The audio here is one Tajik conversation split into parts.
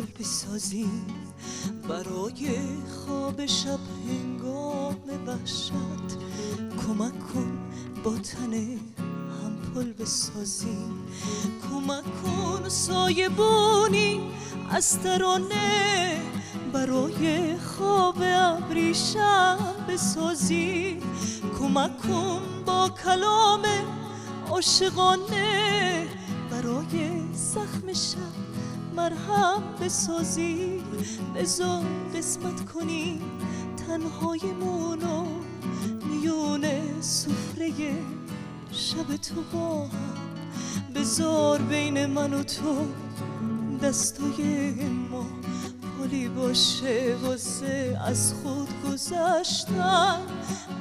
پل بسازیم، برای خواب شب هنگام وحشت کمک کن با تن هم پل بسازیم، کمک کن سایه بونی از ترانه برای خواب ابریشم بسازیم، کمک کن با کلام عاشقانه برای زخم شب مرهم بسازی. بذار قسمت کنی تنهاییمونو میون سفره شب تو با هم، بذار بین من و تو دستای ما پلی باشه واسه از خود گذشتن،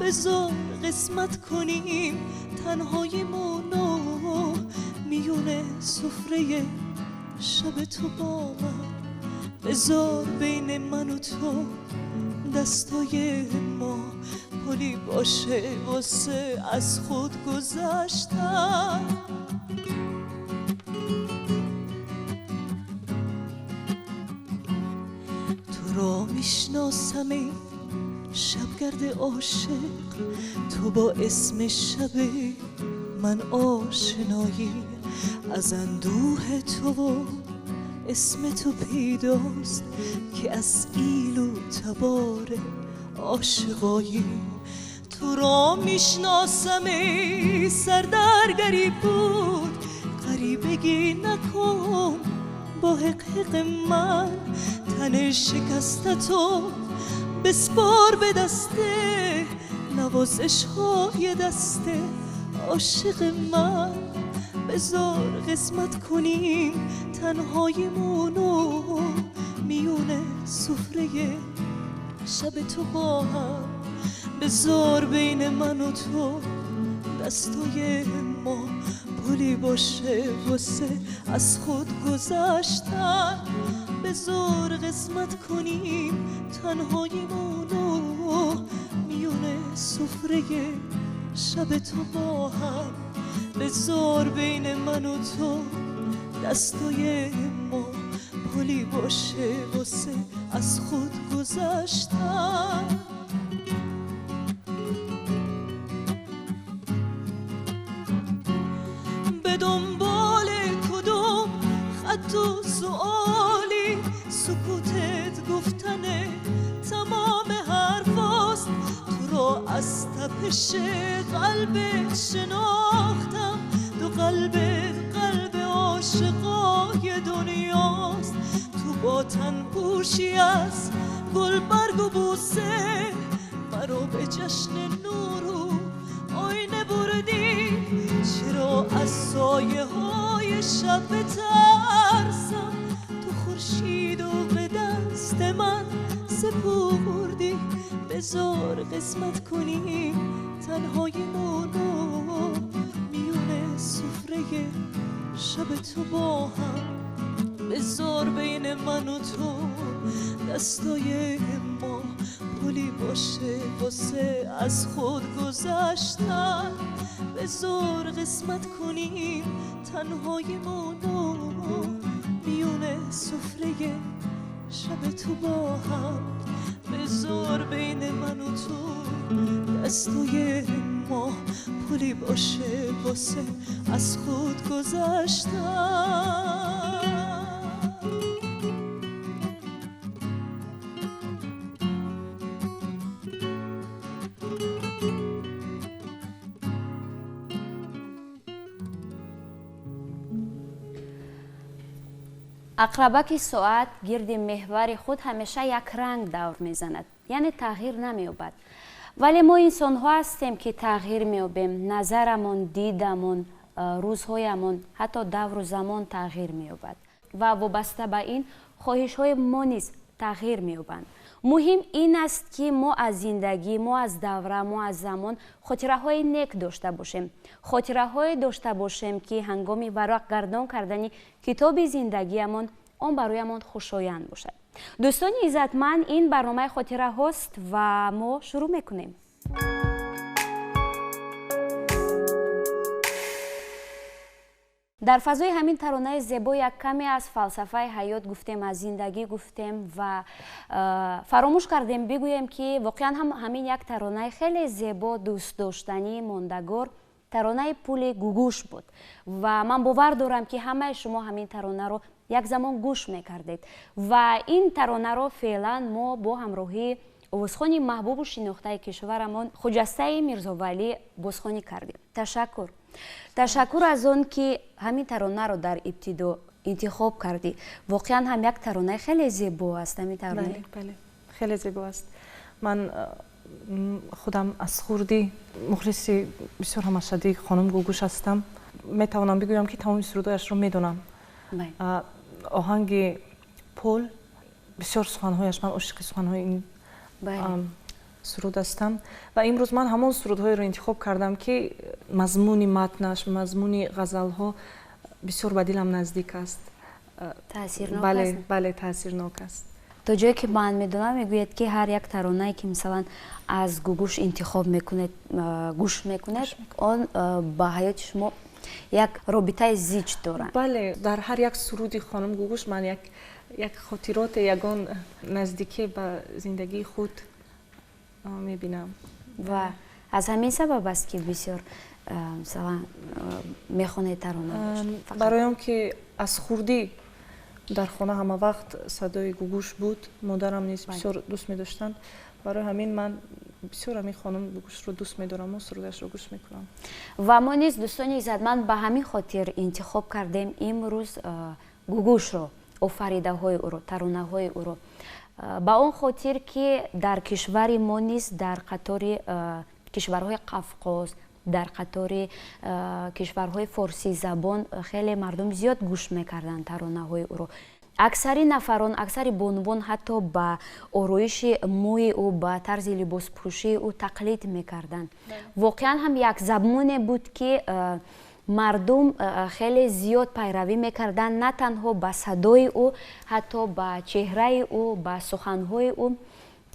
بذار قسمت کنیم تنهاییمونو میون سفره شب تو با من، بذار بین من و تو دستای ما پلی باشه واسه از خود گذشتن. تو را میشناسم ای شبگرد عاشق، تو با اسم شب من آشنایی، از اندوه تو و اسم تو پیداست که از ایل و تبار عاشقایی. تو را میشناسم ای سردرگری بود، غریبگی نکن با حقحق من، تن شکسته تو بسپار به دسته نوازش های دسته عاشق من. بذار قسمت کنیم تنهاییمونو میون سفره شب تو با هم، بذار بین من و تو دستای ما پلی باشه واسه از خود گذشتن، بذار قسمت کنیم تنهاییمونو میون سفره شب تو با هم، بذار بین من و تو دستای ما پلی باشه واسه از خود گذشتن. به دنبال کدوم خط و سؤالی سکوتت گفتن تمام حرفاست، تو را از تپش قلبت شناختم، تو قلبت قلب عاشقای دنیاست، تو با تن پوشی از گل برگ و بوسه مرا به جشن نور و آینه بردی، چرا از سایه های شب بترسم، تو خورشید و به دست من سپردی، بذار قسمت کنیم تنهاییمونو میون سفره شب تو با هم، بذار بین من و تو دستای ما پلی باشه واسه از خود گذشتن، بذار قسمت کنیم تنهاییمونو میون سفره شب تو با هم، بذار بین من و تو دستای ما پلی باشه واسه از خود گذشتن. Ақрабаки соат гирди меҳвари худ ҳамеша якранг давр мезанад, яъне тағйир намеёбад. Вале мо инсонҳо ҳастем, ки тағйир меёбем. Назарамон, дидамон, рӯзҳоямон, ҳатто давру замон тағйир меёбад ва вобаста ба ин хоҳишҳои мо низ тағйир меёбанд. Муҳим ин аст, ки мо аз зиндагӣ, мо аз давра, мо аз замон хотираҳои нек дошта бошем. Хотираҳое дошта бошем, ки ҳангоми варақгардон кардани китоби зиндагиамон он бароямон хушоянд бошад. Дӯстони иззатманд, ин барномаи хотираҳост ва мо шурӯъ мекунем. Дар фазои ҳамин таронаи зебо як каме аз фалсафаи ҳаёт гуфтем, аз зиндагӣ гуфтем ва фаромӯш кардем бигӯем, ки воқеан ҳам ҳамин як таронаи хеле зебо, дӯстдоштанӣ, мондагор, таронаи пули Гугуш буд. Ва ман бовар дорам, ки ҳамаи шумо ҳамин таронаро як замон гӯш мекардед. Ва ин таронаро феълан мо бо ҳамроҳии овозхони маҳбубу шинохтаи кишварамон Хуҷастаи Мирзовалӣ бозхонӣ кардем. Ташаккур. Ташаккур аз он, ки ҳамин таронаро дар ибтидо интихоб кардӣ. Воқеан ҳам як таронаи хеле зебо аст ҳамин тарона. Бале, хеле зебо аст. Ман худам аз хурдӣ мухлиси бисёр ҳамашадии хонум Гугуш ҳастам. Метавонам бигӯям, ки тамоми сурудҳояшро медонам. Оҳанги пул, бисёр суханҳояш, ман ошиқи суханҳои ин суруд ҳастам. Ва имрӯз ман ҳамон сурудҳоеро интихоб кардам, ки мазмуни матнаш, мазмуни ғазалҳо бисёр ба дилам наздик аст. Бале, бале, таъсирнок аст. То ҷое ки ман медонам, мегӯяд, ки ҳар як таронае, ки мисалан аз Гугуш интихоб мекунед, гӯш мекунед, он ба ҳаёти шумо як робитаи зич дорад. Бале, дар ҳар як суруди хонум Гугуш ман як хотироте, ягон наздикӣ ба зиндагии худ мебинам. Ва аз ҳамин сабаб аст, ки бисёр мисалан мехонед тарона? Барои он ки аз хурдӣ дар хона ҳама вақт садои Гугуш буд, модарам низ бисёр дӯст медоштанд. Барои ҳамин ман бисёр ҳамин хонум Гугушро дӯст медораму сурудашро гӯш мекунам. Ва мо низ, дӯстони иззатманд, ба ҳамин хотир интихоб кардем имрӯз Гугушро, офаридаҳои ӯро, таронаҳои ӯро, ба он хотир ки дар кишвари мо низ, дар қатори кишварҳои Қафқоз, дар қатори кишварҳои форсизабон хеле мардум зиёд гӯш мекарданд таронаҳои ӯро. Аксари нафарон, аксари бонувон ҳатто ба ороиши мӯи ӯ, ба тарзи либоспӯшии ӯ тақлид мекарданд. Воқеан ҳам як замоне буд, ки мардум хеле зиёд пайравӣ мекарданд на танҳо ба садои ӯ, ҳатто ба чеҳраи ӯ, ба суханҳои ӯ,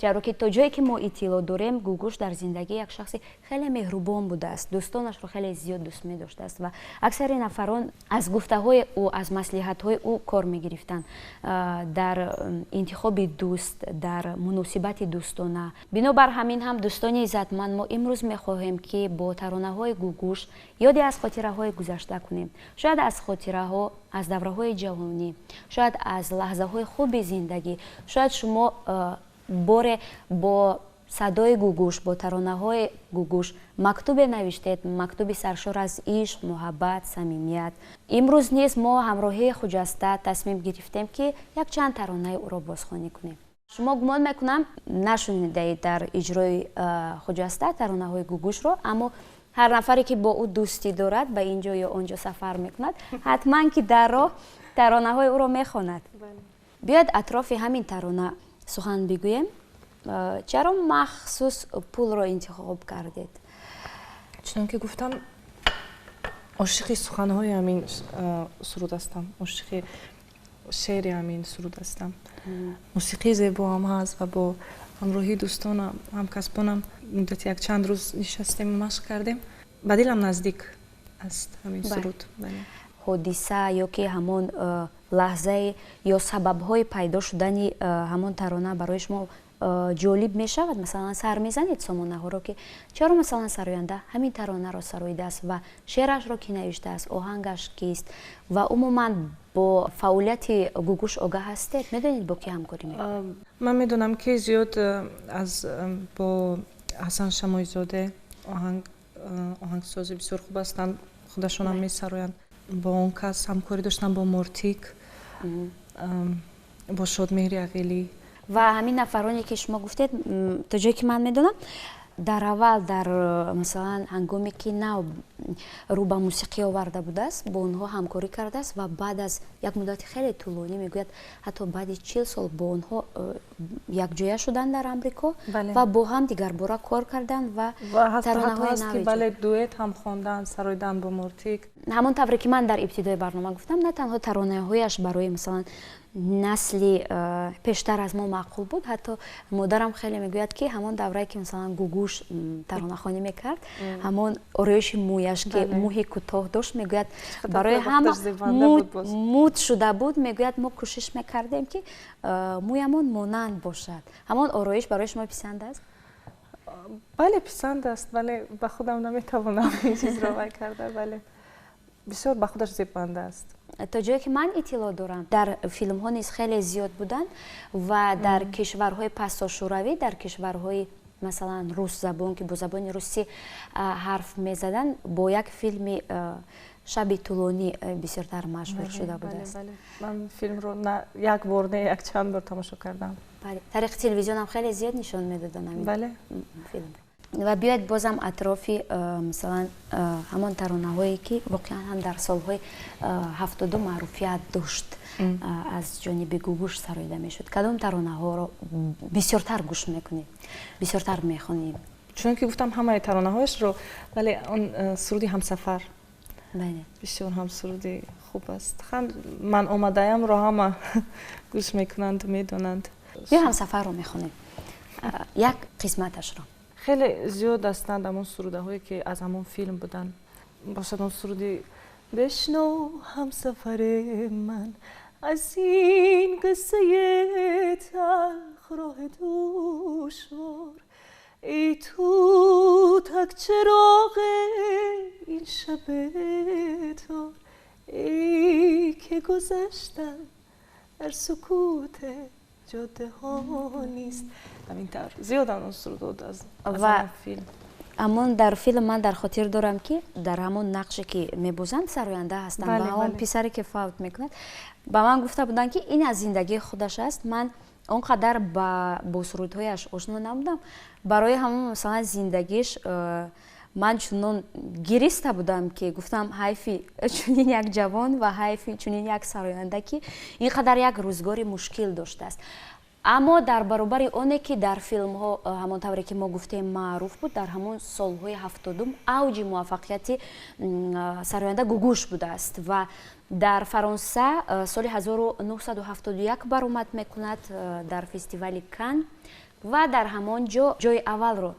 чаро ки то ҷое ки мо иттилоъ дорем, Гугуш дар зиндагӣ як шахси хеле меҳрубон будааст, дӯстонашро хеле зиёд дӯст медоштааст ва аксари нафарон аз гуфтаҳои ӯ, аз маслиҳатҳои ӯ кор мегирифтанд дар интихоби дӯст, дар муносибати дӯстона. Бинобар ҳамин ҳам, дӯстони иззатманд, мо имрӯз мехоҳем, ки бо таронаҳои Гугуш ёде аз хотираҳои гузашта кунем, шояд аз хотираҳо аз давраҳои ҷавонӣ, шояд аз лаҳзаҳои хуби зиндагӣ. Шояд шумо боре бо садои Гугуш, бо таронаҳои Гугуш мактубе навиштед, мактуби саршор аз ишқ, муҳаббат, самимият. Имрӯз низ мо ҳамроҳии Хуҷаста тасмим гирифтем, ки якчанд таронаи ӯро бозхонӣ кунем. Шумо, гумон мекунам, нашунидаед дар иҷрои Хуҷаста таронаҳои Гугушро, аммо ҳар нафаре, ки бо ӯ дӯстӣ дорад, ба ин ҷо ё он ҷо сафар мекунад, ҳатман ки дар роҳ таронаҳои ӯро мехонад. Биёед, атрофи ҳамин тарона сухан бигӯем. Чаро махсус пулро интихоб кардед? Чунон ки гуфтам, ошиқи суханҳои ҳамин суруд ҳастам, ошиқи шеъри ҳамин суруд ҳастам. Мусиқии зебо ҳам ҳаст ва бо ҳамроҳии дӯстонам, ҳамкасбонам муддати якчанд рӯз нишастему машқ кардем. Ба дилам наздик аст ҳамин суруд. Ҳодиса ё ки ҳамон лаҳзаи ё сабабҳои пайдо шудани ҳамон тарона барои шумо ҷолиб мешавад? Масалан, сар мезанед сомонаҳоро, ки чаро, масалан, сароянда ҳамин таронаро сароидааст ва шеърашро кӣ навиштааст, оҳангаш кист? Ва умуман бо фаъолияти Гугуш огаҳ ҳастед? Медонед, бо кӣ ҳамкорӣ мекунад? Ман медонам, ки зиёд аз бо Ҳасан Шамоизоде, оҳангсози бисёр хуб ҳастанд, худашонам месароянд, бо он кас ҳамкорӣ доштам, бо Мортик, бо Шодмеҳри Ағелӣ. Ва ҳамин нафароне, ки шумо гуфтед, то ҷое ки ман медонам, дар аввал, дар масалан ҳангоме ки нав рӯ ба мусиқӣ оварда будааст, бо онҳо ҳамкорӣ кардааст ва баъд аз як муддати хеле тӯлонӣ, мегӯяд, ҳатто баъди 40 сол бо онҳо якҷоя шуданд дар Амрико ва бо ҳам дигарбора кор карданд ва таронаҳои нав. Бале, дуэт ҳам хонданд, сароиданд бо Мортик. Ҳамон тавре ки ман дар ибтидои барнома гуфтам, на танҳо таронаҳояш барои, масалан, Насли пештар аз мо маъқул буд. Ҳатто модарам хеле мегӯяд, ки ҳамон даврае, ки масалан Гугуш таронахонӣ мекард, ҳамон ороиши мӯяш, ки мӯи кӯтоҳ дошт, мегӯяд, барои ҳама муд шуда буд. Мегӯяд, мо кӯшиш мекардем, ки мӯямон монанд бошад. Ҳамон ороиш барои шумо писанд аст? Бале, писанд аст, вале ба худам наметавонам ин чизро вай карда. Бале, бисёр ба худаш зебанда аст. То ҷое ки ман иттилоъ дорам, дар филмҳо низ хеле зиёд буданд ва дар кишварҳои пасошӯравӣ, дар кишварҳои масалан русзабон, ки бо забони русӣ ҳарф мезаданд, бо як филми «Шаби тӯлонӣ» бисёртар машҳур шуда будааст. Ман филмро на як бор, не, якчанд бор тамошо кардам. Тариқи телевизионам хеле зиёд нишон медоданд филмро. Ва биёед бозам атрофи масалан ҳамон таронаҳое, ки воқеан ҳам дар солҳои 72 маъруфият дошт, аз ҷониби Гугуш сароида мешуд. Кадом таронаҳоро бисёртар гӯш мекунед, бисёртар мехонед? Чунон ки гуфтам, ҳамаи таронаҳояшро, вале он суруди «Ҳамсафар» бисёр ҳам суруди хуб аст. «Ман омадаямро» ҳама гӯш мекунанд, медонанд. Ё «Ҳамсафарро» мехонем як қисматашро. Хеле зиёд ҳастанд ҳамон сурудаҳое, ки аз ҳамон филм буданд. Бошад он суруди «Бишнав, ҳамсафари ман, аз ин қиссаи талх роҳи душвор, эй ту так чароғи ин шаби тор, эй ки гузаштам дар сукути ҷоддаҳо нест». Ҳамин тавр зиёданд он сурудҳо аз филм. Ҳамон дар филм ман дар хотир дорам, ки дар ҳамон нақше, ки мебозанд, сароянда ҳастанд ва ҳамон писаре, ки фавт мекунад, ба ман гуфта буданд, ки ин аз зиндагии худаш аст. Ман он қадар бо сурудҳояш ошно набудам. Барои ҳамон масалан зиндагиш ман чунон гириста будам, ки гуфтам, ҳайфи чунин як ҷавон ва ҳайфи чунин як сароянда, ки ин қадар як рӯзгори мушкил доштааст. Аммо дар баробари оне, ки дар филмҳо, ҳамон тавре ки мо гуфтем, маъруф буд, дар ҳамон солҳои 70-ум авҷи муваффақияти сароянда Гугуш будааст ва дар Фаронса соли 1971 баромад мекунад дар фестивали Кан ва дар ҳамон ҷо ҷои аввалро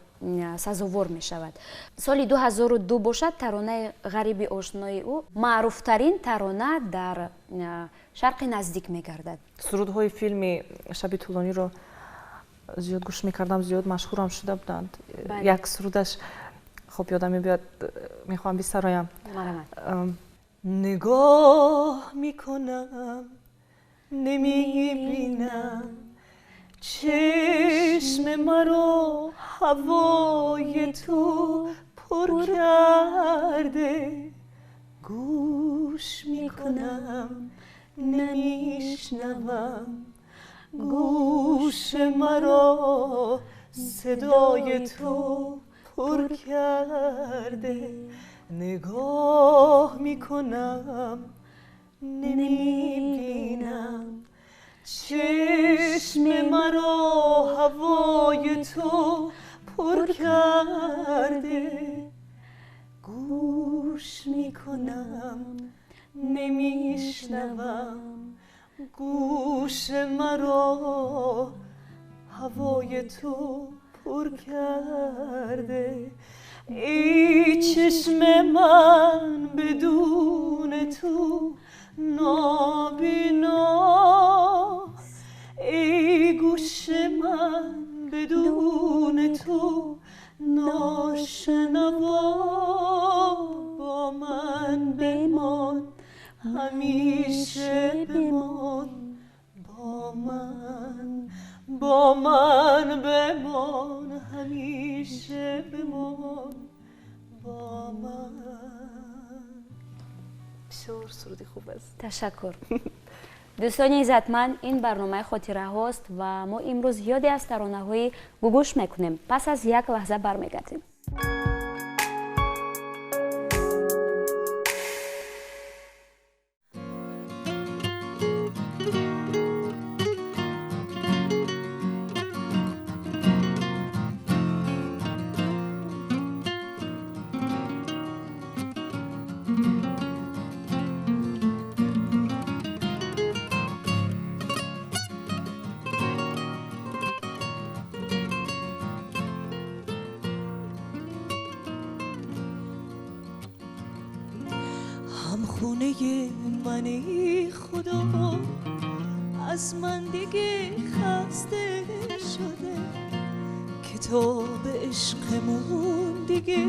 сазовор мешавад. Соли 2002 бошад, таронаи «Ғариби ошнои» ӯ маъруфтарин тарона дар Шарқи Наздик мегардад. Сурудҳои филми «Шаби тӯлониро» зиёд гӯш мекардам, зиёд машҳурам шуда буданд. Як сурудаш хоб ёдам мебиёд, мехоҳам бисароям. Нигоҳ мекунам, намебинам, чашм маро ҳавои ту пур карде, гӯш мекунам, намешнавам, гӯш маро садои ту пур карде, нигоҳ мекунам, намебинам, чашм маро ҳавои ту пур карде, гӯш мекунам, намешнавам, гӯш маро ҳавои ту пур карде, эй чашм ман бидуни ту нобино, эй гӯши ман бидуни ту ношунаво, бо ман бимон, ҳамеша бимон, бо ман, бо ман бимон, ҳамеша бимон, бо ман. Бисёр суруди хуб аст. Ташаккур. Дӯстони иззатманд, ин барномаи хотираҳост ва мо имрӯз ёде аз таронаҳои Гугуш мекунем. Пас аз як лаҳза бармегардем. خونه منی خدا از من دیگه خسته شده، کتاب عشقمون دیگه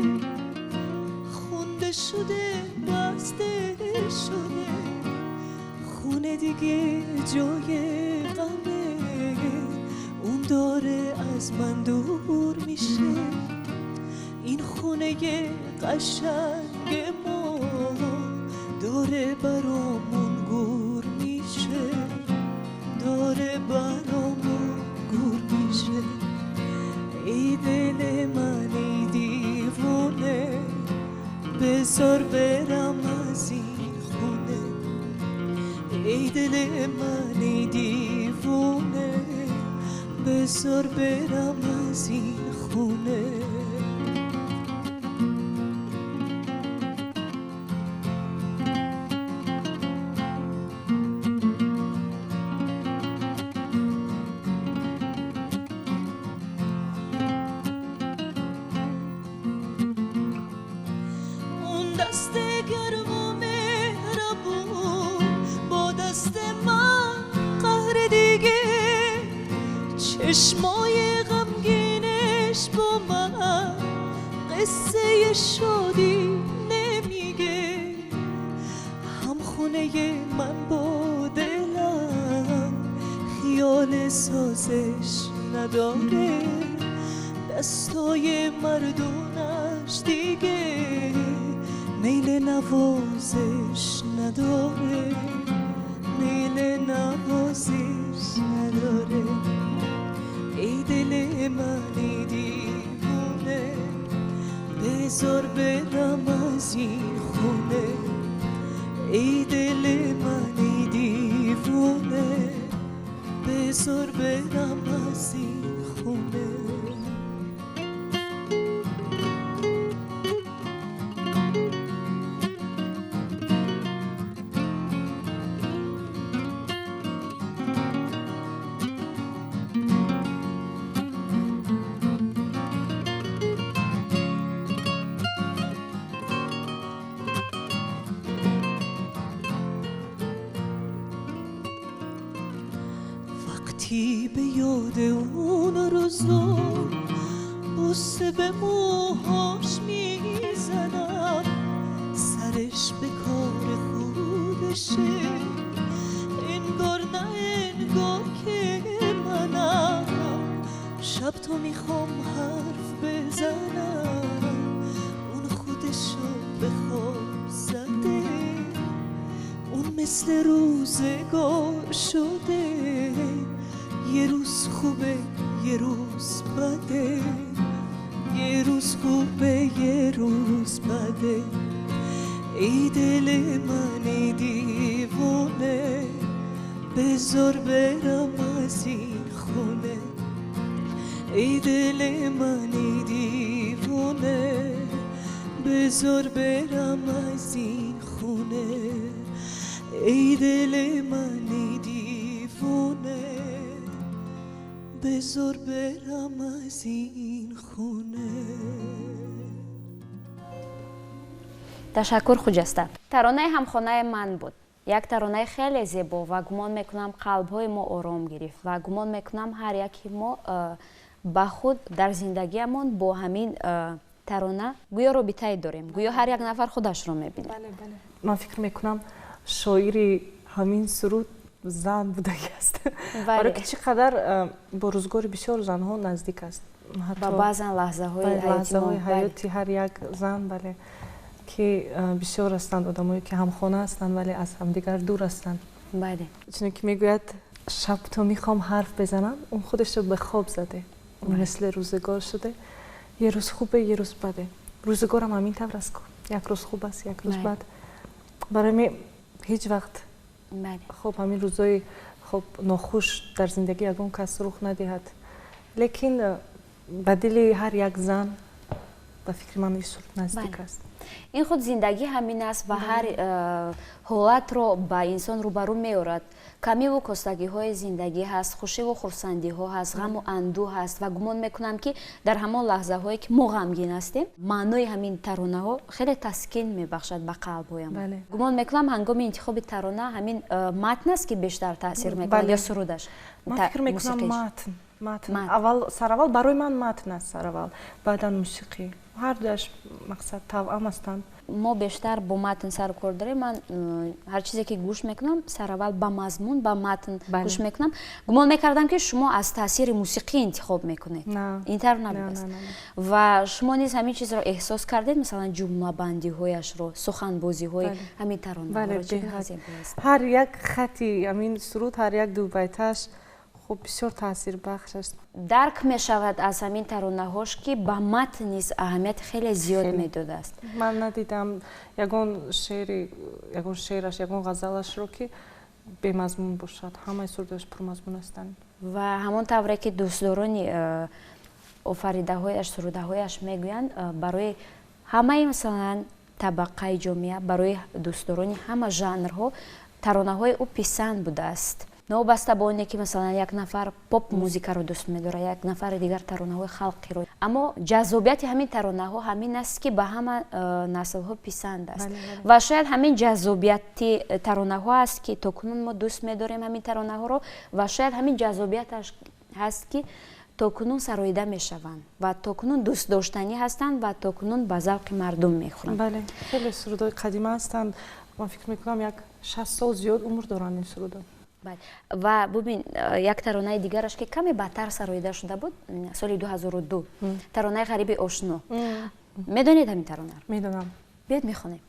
خونده شده بسته شده، خونه دیگه جای غمه، اون داره از من دور میشه، این خونه قشنگ ما داره برامون گور میشه، داره برامون گور میشه. ای دل من ای دیوونه، بذار برم از این خونه، ای دل من ای دیوونه، بذار برم از این خونه. اون دست گرم و مهربون با دست من قهر دیگه، چشمای غمگینش با من قصه شادی نمیگه، هم خونه من با دلم خیال سازش نداره، دستای مردونش دیگه میل نوازش نداره، میل نوازش نداره. ای دل من ای دیوونه، بذار برم از این خونه، ای دل من ای دیوونه، بذار برم از این خونه. وقتی به یاد اون روزا بوسه به موهاش میزنم، سرش به کار خودشه، انگار نه انگار که منم، شب تا میخوام حرف بزنم اون خودشو به خواب زده، اون مثل روزگار شده، یه روز خوبه یه روز بده، یه روز خوبه یه روز بده. ای دل من ای دیوونه، بذار برم از این خونه، ای دل من ای دیوونه، بذار برم از این خونه، ای دل من ای دیوونه، بذار برم از این خونه. Ташаккур, Хуҷаста. Таронаи ҳамхонаи ман буд. Як таронаи хеле зебо ва гумон мекунам қалбҳои мо ором гирифт ва гумон мекунам ҳар яке мо ба худ дар зиндагиамон бо ҳамин тарона гӯё робитае дорем, гӯё ҳар як нафар худашро мебинад. Бале, бале. Ман фикр мекунам шоири ҳамин суруд зан будагӣ аст. Барои ки чӣ қадар бо рӯзгори бисёр занҳо наздик аст. Ба баъзан лаҳзаҳои ҳаёти ҳар як зан, бале, ки бисёр ҳастанд одамое ки ҳамхона ҳастанд, вале аз ҳамдигар дур ҳастанд. Бале. Чуне ки мегӯяд шаб то мехоҳам ҳарф безанам, он худашро ба хоб заде, мисли рӯзгор шуде, یه روز خوبه یه روز بده. روزگارم همین طور است، یک روز خوب است یک روز بد. برای می هیچ وقت خب همین روزای خب ناخوش در زندگی یگان کس رخ ندهد، لیکن به دل هر یک زن Ба фикри ман ин суруд наздик аст. Ин худ зиндагӣ ҳамин аст ва ҳар ҳолатро ба инсон рӯбарӯ меорад. Камиву костагиҳои зиндагӣ ҳаст, хушиву хурсандиҳо ҳаст, ғаму андӯ ҳаст ва гумон мекунам, ки дар ҳамон лаҳзаҳое ки мо ғамгин ҳастем, маънои ҳамин таронаҳо хеле таскин мебахшад ба қалбҳоям. Гумон мекунам, ҳангоми интихоби тарона ҳамин матн аст, ки бештар таъсир мекунад ё сурудаш? Ман фикр мекунам, матн. Матн аввал, сараввал барои ман матн аст сараввал, баъдан мусиқӣ. Ҳар дуяш мақсад тавъам ҳастанд. Мо бештар бо матн сару кор дорем. Ман ҳар чизе ки гӯш мекунам, сараввал ба мазмун, ба матн гӯш мекунам. Гумон мекардам, ки шумо аз таъсири мусиқӣ интихоб мекунед. Ин тавр набудааст. Ва шумо низ ҳамин чизро эҳсос кардед, масалан, ҷумлабандиҳояшро, суханбозиҳои ҳамин таронаҳоро? Ҳар як хати ҳамин суруд, ҳар як дубайташ хуб бисёр таъсирбахш аст. Дарк мешавад аз ҳамин таронаҳош, ки ба матн низ аҳамияти хеле зиёд медодааст. Ман надидам ягон шеъри, ягон шеъраш, ягон ғазалашро, ки бемазмун бошад. Ҳамаи сурудаш пурмазмун ҳастанд. Ва ҳамон тавре ки дӯстдорони офаридаҳояш, сурудаҳояш мегӯянд, барои ҳамаи, масалан, табақаи ҷомеа, барои дӯстдорони ҳама жанрҳо таронаҳои ӯ писанд будааст, новобаста ба оне ки, масалан, як нафар поп музикаро дӯст медорад, як нафари дигар таронаҳои халқиро, аммо ҷаззобияти ҳамин таронаҳо ҳамин аст, ки ба ҳама наслҳо писанд аст. Ва шояд ҳамин ҷаззобияти таронаҳо аст, ки то кунун мо дӯст медорем ҳамин таронаҳоро, ва шояд ҳамин ҷаззобияташ ҳаст, ки то кунун сароида мешаванд ва то кунун дӯстдоштанӣ ҳастанд ва то кунун ба завқи мардум мехӯранд. Бале, хеле сурудҳои қадима ҳастанд. Ман фикр мекунам, як 60 сол зиёд умр доранд ин сурудҳо. Ва бубин, як таронаи дигараш, ки каме баъдтар сароида шуда буд, соли 2002, таронаи «Ғариби ошно». Медонед ҳамин таронаро? Медонам. Биёед, мехонем.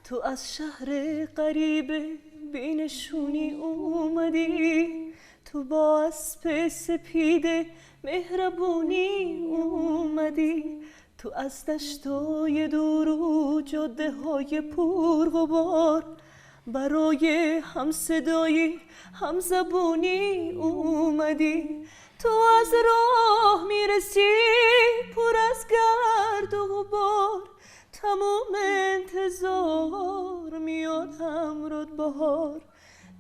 Ту аз шаҳри ғарибе бенишонӣ омадӣ, ту бо аспи сепиде меҳрабонӣ омадӣ, ту аз даштای дуру ҷоддаҳои пурғубор барои ҳамсадоӣ, ҳамзабонӣ омадӣ. Ту аз роҳ мерасӣ пур аз гарду ғубор, тамом интизор меояд ҳамроҳ баҳор.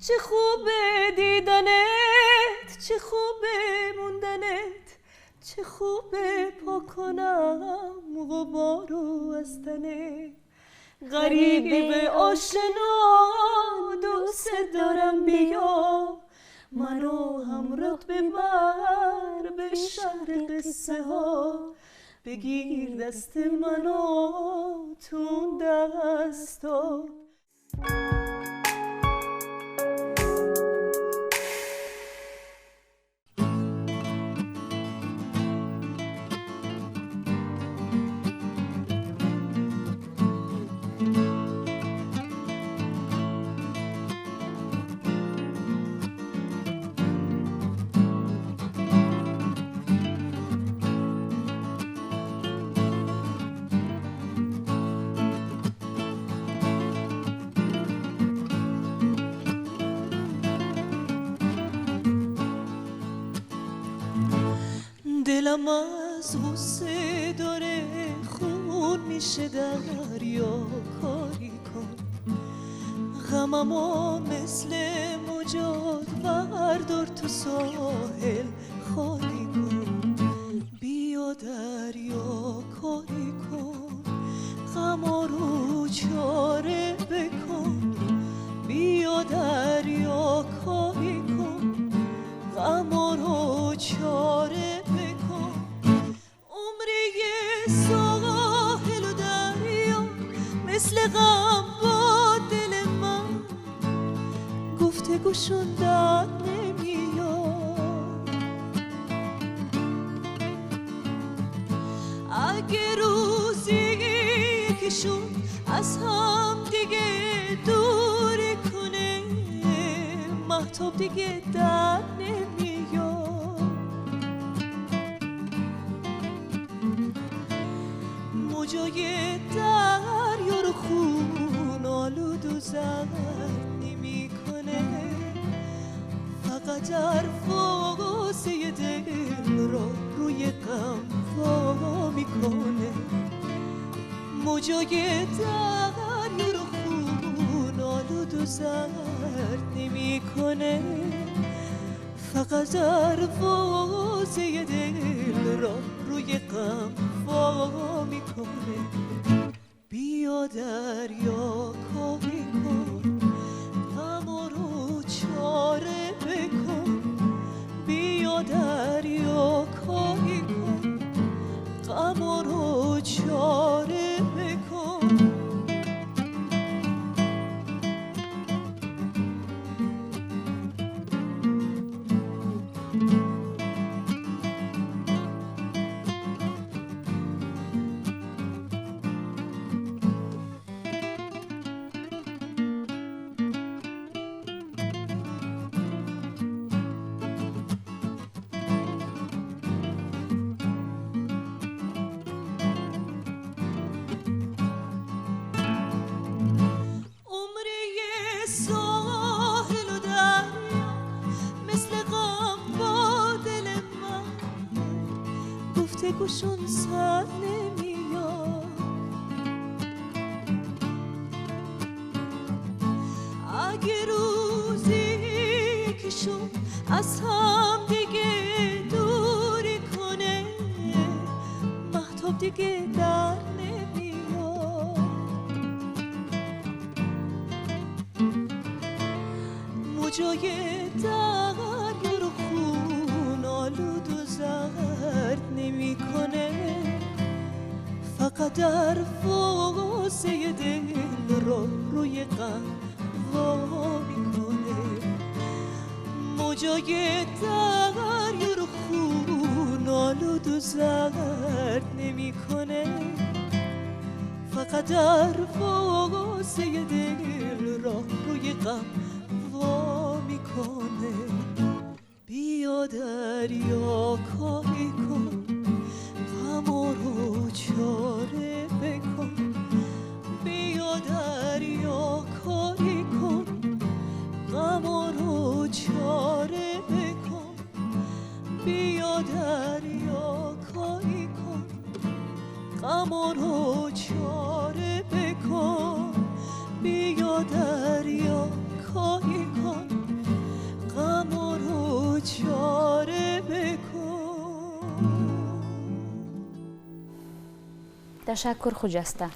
Чӣ хубе диданат, чӣ хубе монданат, чӣ хубе пок кунам ғубору аз танат. Ғариби ошно, дӯст дорам, биё, маро ҳамроҳ бибар ба шаҳри қиссаҳо, бигир дасти маро ту дасто. دلم از غصه داره خون میشه، دریا کاری کن، غممو مثل موجات بردار، تو ساحل خالی کن. بیا دریا کاری کن، غم رو چاره بکن. بیا دریا کاری کن، غم رو چاره بکن. عمری ساحل و دریا مثل غم با دل من گفتگوشون در نمیاد. اگه روزی یکیشون از هم دیگه دوری کنه، مهتاب دیگه در نمیاد. موجای دریا رو خون آلود و زرد نمیکنه، فقط در واسه دل رو روی غم وا میکنه. موجای دریا رو خون آلود و زرد نمیکنه، فقط دروازه دل را روی غم وا میکنه. بیا دریا کاری کن، غم رو چاره بکن. بیا دریا کاری کن، غم رو چاره بکن. گوشون سر نمیاد، اگه روزی یکیشون از هم دیگه دوری کنه، مهتاب دیگه در نمیاد. موجای دریا رو خون آلود و زرد نمیکنه، فقط دروازه دل رو روی غم وا میکنه. موجای دریا رو خون آلود و زرد نمیکنه، فقط دروازه دل رو روی غم وا میکنه. بیا دریا کاری کن، غم رو چاره بکن. بیا دریا کاری کن، غم رو چاره بکن. بیا دریا کاری کن، غم رو چاره بکن. بیا دریا کاری کن، غم رو چاره بکن. Ташаккур, Хуҷаста.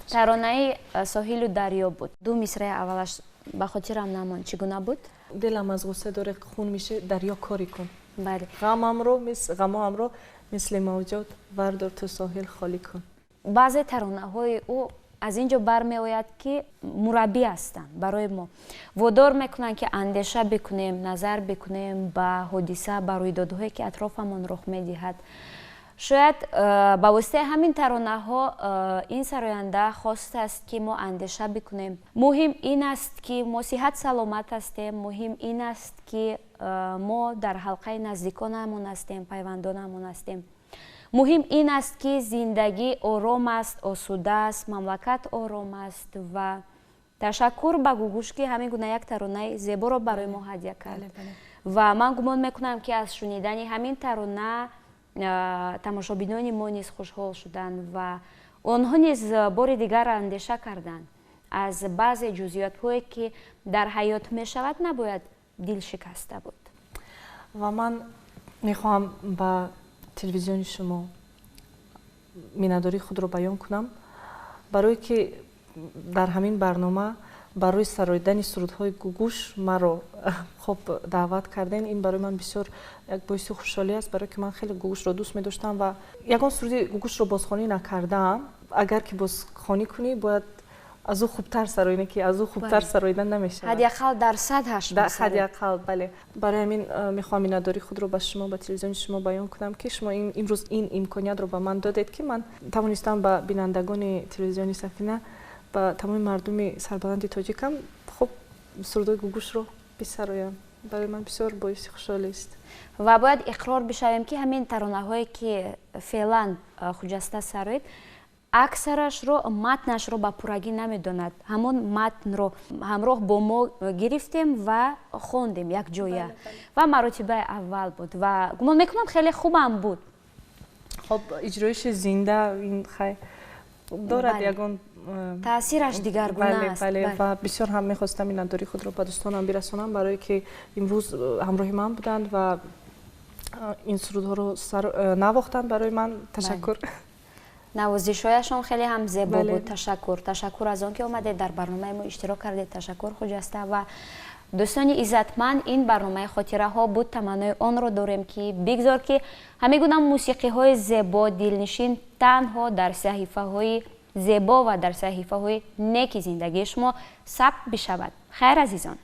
Таронаи соҳилу дарё буд. Ду мисраи аввалаш ба хотирам намонд. Чӣ гуна буд? Дилам аз ғусса дора хун мише, дарё кори кун. Бале. Ғамамро мисли мавҷот вардор ту соҳил холӣ кун. Баъзе таронаҳои ӯ аз ин ҷо бармеояд, ки мураббӣ ҳастанд барои мо. Водор мекунанд, ки андеша бикунем, назар бикунем ба ҳодиса, ба рӯйдодҳое, ки атрофамон рух медиҳад. Шояд ба воситаи ҳамин таронаҳо ин сароянда хостааст, ки мо андеша бикунем. Муҳим ин аст, ки мо сиҳат саломат ҳастем, муҳим ин аст, ки мо дар ҳалқаи наздиконамон ҳастем, пайвандонамон ҳастем. Муҳим ин аст, ки зиндагӣ ором аст, осуда аст, мамлакат ором аст. Ва ташаккур ба Гугуш, ки ҳамин гуна як таронаи зеборо барои мо ҳадя кард. Ва ман гумон мекунам, ки аз шунидани ҳамин тарона тамошобинони мо низ хушҳол шуданд ва онҳо низ бори дигар андеша карданд. Аз баъзе ҷузъиётҳое, ки дар ҳаёт мешавад, набояд дилшикаста буд. Ва ман мехоҳам ба телевизиони шумо миннатдории худро баён кунам, барое ки дар ҳамин барнома барои сароидани сурудҳои Гугуш маро хоб даъват кардем. Ин барои ман бисёр як боиси хушҳолӣ аст, барое ки ман хеле Гугушро дӯст медоштам ва ягон суруди Гугушро бозхонӣ накардаам. Агар ки бозхонӣ кунӣ, бояд аз ӯ хубтар сароинӣ, ки аз ӯ хубтар сароидан намешавад. Ҳадди ақал дар сатҳаш. Ҳадди ақал, бале. Барои ҳамин мехоҳам миннатдории худро ба шумо, ба телевизиони шумо баён кунам, ки шумо имрӯз ин имкониятро ба ман додед, ки ман тавонистам ба бинандагони телевизиони Сафина, ба тамоми мардуми сарбаланди тоҷикам хуб сурудои Гугушро бисароям. Барои ман бисёр боиси хушҳолист. Ва бояд иқрор бишавем, ки ҳамин таронаҳое, ки феълан Хуҷаста сароид, аксарашро матнашро ба пуррагӣ намедонад. Ҳамон матнро ҳамроҳ бо мо гирифтем ва хондем якҷоя. Ва маротибаи аввал буд ва гумон мекунам, хеле хубам буд. Хоб, иҷроиши зинда ин хай Дорад ягон Таъсираш дигаргуна аст. Бале, ва бисёр ҳам мехостам миннатдории худро ба дӯстонам бирасонам, барое ки имрӯз ҳамроҳи ман буданд ва ин сурудҳоро навохтанд барои ман. Ташаккур. Навозишҳояшон хеле ҳам зебо буд. Ташаккур, ташаккур аз он ки омадед, дар барномаи мо иштирок кардед. Ташаккур, Хуҷаста. Ва дӯстони иззатманд, ин барномаи «Хотираҳо» буд. Таманнои онро дорем, ки бигзор, ки ҳамин гуна мусиқиҳои зебо, дилнишин танҳо дар саҳифаҳои зебо ва дар саҳифаҳои неки зиндагии шумо сабт бишавад. Хайр, азизон.